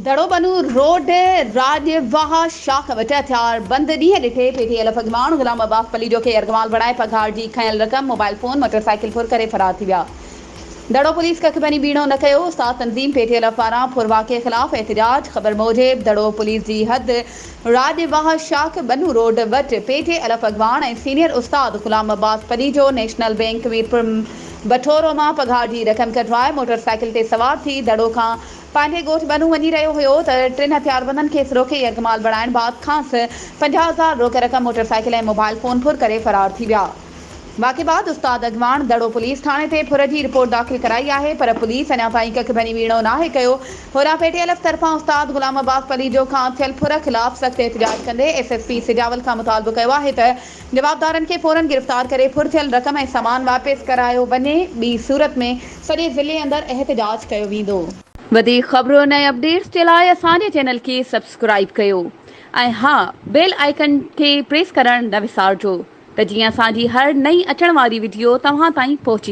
دڙوبنو road راڄ واهه شاخ وٽ هٿيار بند ڏينهن ڏٺي پي ٽي ايل اڳواڻ غلام عباس پليجو کي يرغمال بڻائي پگهار جي کنيل رقم، موبائل فون، موٽر سائيڪل ڦر ڪري فرار ٿي ويا. دڙو پوليس ڪک ڀڃي ٻيڻو نه ڪيو، استاد تنظيم پي ٽي ايل پاران ڦر واقعي خلاف احتجاج، خبر موجب دڙو پوليس جي حد راڄ واهه شاخ ٻنو روڊ وٽ پي ٽي ايل اڳواڻ ۽ سينيئر استاد غلام عباس پليجو نيشنل بينڪ ميرپور بٺورو مان پگهار جي رقم ڪڍرائي موٽر سائيڪل تي سوار ٿي دڙو کان پنهنجي ڳوٺ ٻنو وڃي رهيو هيو ته ٽن هٿياربندن کيس روڪي يرغمال بڻائڻ بعد کانئس 50,000 روڪ رقم، موٽر سائيڪل ۽ موبائل فون ڦر ڪري فرار ٿي ويا. واقعي بعد استاد اڳواڻ دڙو پوليس ٿاڻي تي ڦر جي رپورٽ داخل ڪرائي آهي پر پوليس اڃا تائين ڪک ڀڃي ٻيڻو ناهي ڪيو. هوڏانهن پي ٽي ايل ايف طرفان استاد غلام عباس پليجو کان ٿيل ڦر خلاف سخت احتجاج ڪندي ايس ايس پي سجاول کان مطالبو ڪيو آهي ته جوابدارن کي فورن گرفتار ڪري ڦر ٿيل رقم ۽ سامان واپس ڪرايو وڃي ٻي صورت ۾ سڄي ضلعي اندر احتجاج ڪيو ويندو. وڌيڪ خبرن ۽ اپڊيٽس جي لاء اسان جي چينل کي سبسڪرائيب ڪيو ۽ ها بيل آئيڪن کي پريس ڪرڻ نه وسارجو ته جيئن اسان جي هر نئين اچڻ واري وڊيو توهان تائين پهچي.